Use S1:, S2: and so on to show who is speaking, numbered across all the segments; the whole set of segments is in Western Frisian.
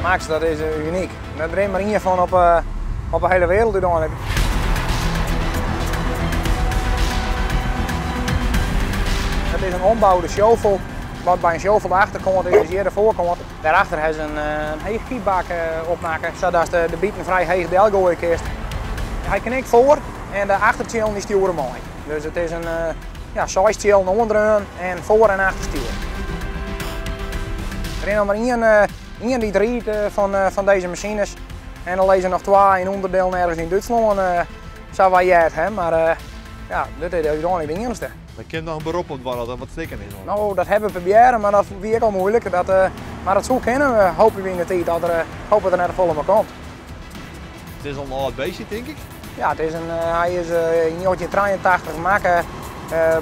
S1: Max, dat is unyk. Der is mar ien fan op, op de hiele wereld úteinlik. It is in omboude shovel. Wat by in shovel de achterkant is, is hjir de foarkant. Dêrachter ha se in heech kypbak opmakke, sadat de biten frij heech delgoaie kinst. Hy knikt foar en de achtertsjillen dy stjoere mei. Dus it is in ja, seis tsjillen oandreaun en foar- en achterstjoer. Der is noch mar ien, ien dy't riidt fan, fan dizze masines. En der lizze noch twa yn ûnderdielen ergens yn Dútslân, sa wy heard ha. Mar ja, dit is úteinlik de iennichste.
S2: Der kin noch in berop op dwaan as der wat stikken is.
S1: No, dat hawwe we probearre, mar dat wie ek al muoilik. Dat, mar dat soe kinne, hoopje we yn de tiid, dat der, hoopje dat der net folle mear komt.
S2: It is al in âld beestje, tink ik?
S1: Ja, it is in, hy is yn 1983 makke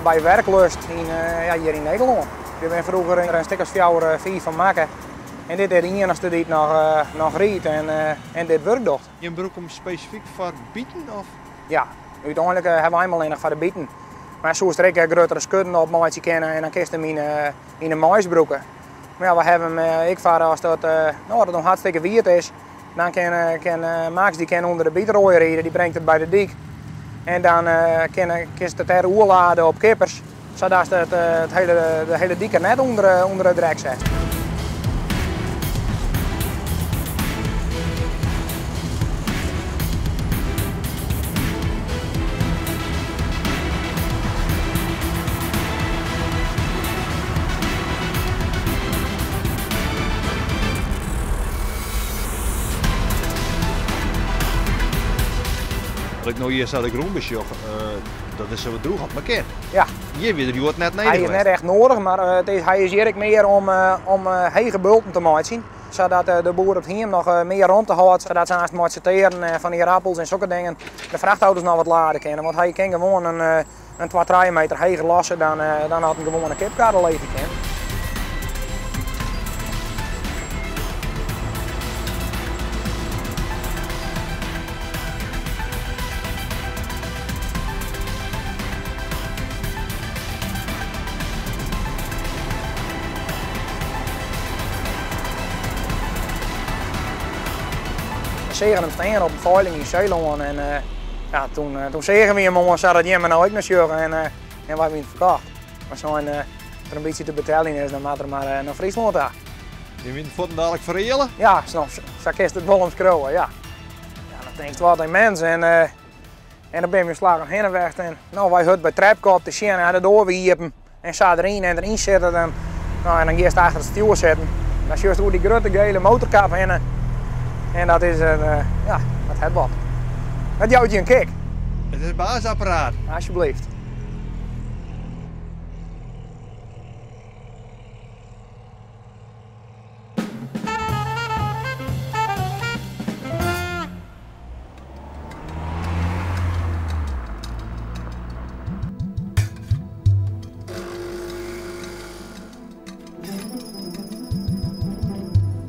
S1: by Werklust yn, ja, hjir yn Nederlân. Der binne froeger in stik as fjouwer, fiif fan makke. En dit is de iennichste dy't noch, noch riidt en, en dit wurk docht.
S2: Jim brûke him spesifyk foar biten? Of?
S1: Ja, úteinlik hawwe wy him allinnich foar de biten. Mar soest der ek gruttere skudden op meitsje kinne en dan kinst him yn de mais brûke. Mar ja, we hawwe him ek foar as dat, no, as it noch hartstikke wiet is, dan kin, kin Max dy kin ûnder de bietroaier ride, dy bringt it by de dyk. En dan kin, kinst it dêr oerlade op kippers, sadatst it, it hiele, de hiele dyk der net ûnder, ûnder it drek setst.
S2: As ik no hjir sa de grûn besjoch, dat is sa wat drûch as mar kin.
S1: Ja.
S2: Hjir wie er hjoed net nedich.
S1: Hy is net echt noadich, mar it is, hy is hjir ek mear om, om hege bulten te meitsjen. Sadat de boer op it hiem noch mear romte hâldt, sadat se aanst mei it sortearren fan ierappels en sokke dingen de frachtauto's noch wat lade kinne. Want hy kin gewoan in, in twa, trije meter heger losse dan, dan at in gewoane kipkarre leegje kin. We seagen him stean op in feiling yn Seelân en ja, toen, toen seagen we him oan sadat jimme no ek noch sjogge en, en wy wiene ferkocht. We seinen, as der in bytsje te beteljen is, dan moat er mar nei Fryslân ta.
S2: Je wiene fuortendalik fereale?
S1: Ja, sa kinst it wol omskriuwe, ja. Ja, dan tinkst wat in mens en, en dan binne we slaggen hinne west en no, wy hurd by Trepkop te sjen en de doar wie iepen en sa deryn en deryn sitte en, no, en dan giest achter it stjoer sitten. Dan sjochst oer dy grutte gele motorkap hinne en dat is een, ja, dat hat wat. Dat jout je in kick.
S2: It is in basisapparaat.
S1: Alsjeblieft.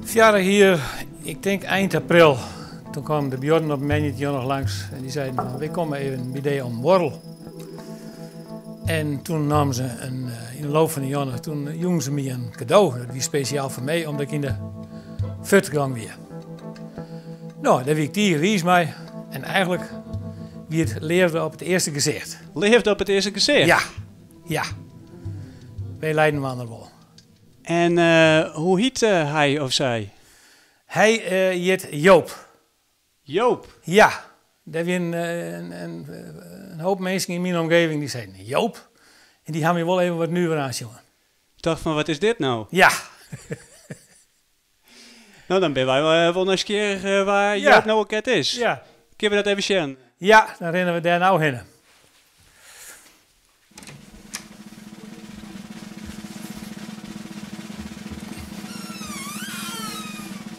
S3: Foarich jier, ik tink ein april, toen kwamen de buorren op moandeitejûn noch langs en dy seiden fan, wy komme even by dy om buorrel. En toen namen se in, yn de loop fan de jûn, toen joegen se my in kado. Dat wie spesjaal foar my, omdat ik yn de fuortgong wie. No, dêr wie ik tige wiis mei. En eigentlik wie it leafde op it earste gesicht.
S4: Leafde op it earste gesicht?
S3: Ja, ja. Wy leiden inoar wol.
S4: En hoe hyt hy of sy?
S3: Hy hjit Joop.
S4: Joop?
S3: Ja. Der wienen in hoop minsken yn myn omgeving dy seiden, Joop? En dy ha my wol even wat nuver oansjoen.
S4: Tocht fan, wat is dit no?
S3: Ja.
S4: No, dan binne wy wol nijsgjirrich wa Joop no ek is.
S3: Ja.
S4: Kinne we dat even sjen?
S3: Ja, dan rinne we dêr no hinne.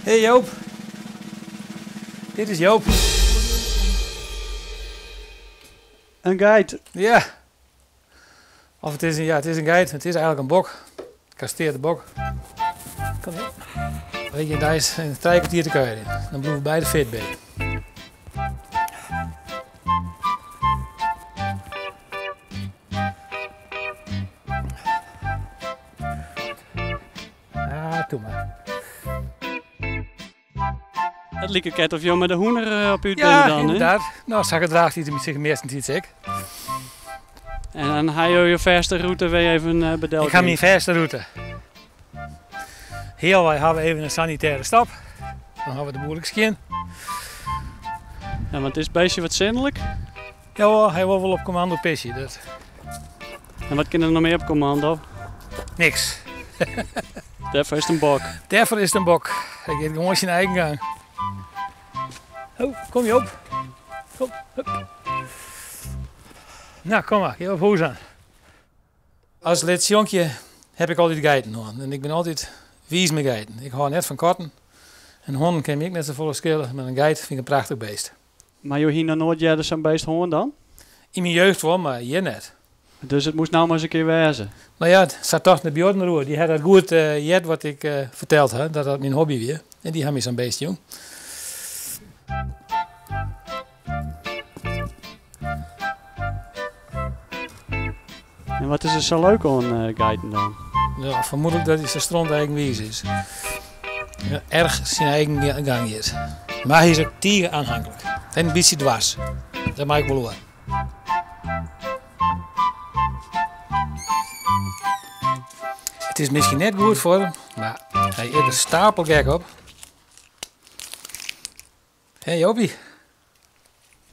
S3: Hey Joop. Dit is Joop.
S4: In geit.
S3: Ja. Of it is in, ja, it is in geit. It is eigentlik in bok. Kastrearre bok. Kom hier. Wy gean deis in trije kwartier te kuierjen. Dan bliuwe we beide fit by. Ah, doe mar.
S4: It liket krekt of jo mei de hûn der op út binne
S3: Ja,
S4: dan, hè?
S3: ynderdaad. No, sa gedraacht hy sich meastentiids ek.
S4: En dan ha jo jo fêste rûte wer even by del.
S3: Ik ha myn fêste rûte. Healwei ha we even in sanitêre stop. Dan ha we de boel ek skjin.
S4: Ja, want is it beestje wat sinlik?
S3: Ja, hy wol wol op kommando pisje. Dat...
S4: En wat kin er noch mear op kommando?
S3: Niks.
S4: Dêrfoar is it in bok.
S3: Dêrfoar is it in bok. Hy giet gewoan syn eigen gang. Oh, kom Joop. Kom, hup. Nou, kom mar, gean op hûs oan. As lyts jonkje heb ik altyd geiten hân en ik bin altyd wiis mei geiten. Ik hâld net fan katten en hûnen kin my ek net safolle skille, mar in geit fyn ik in prachtich beest.
S4: Mar jo hiene noch noait earder sa'n beest hân dan?
S3: Yn myn jeugd wol, mar hjir net.
S4: Dus it moast no mar ris in kear wêze?
S3: No ja, sa tochten de buorren deroer. Dy ha dat goed heard wat ik ferteld ha, dat dat myn hobby wie. En dy ha my sa'n beest jûn.
S4: En wat is der sa leuk oan geiten dan?
S3: Ja, fermoedlik dat hy sa stronteigenwiis is. Ja, erch syn eigen gang giet. Mar hy is ek tige oanhinklik. En in bytsje dwers. Dat mei ik wol oer. It is miskien net goed foar him, mar hy is der stapelgek op. Hé Jopie.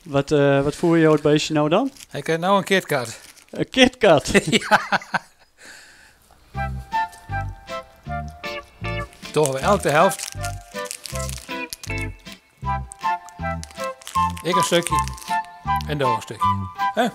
S4: Wat, wat foer jo it beestje no dan?
S3: Hy krijt no in KitKat.
S4: In KitKat?
S3: Ja. Dogge we elk de helft. Ik in stikje en do in stikje. Hè?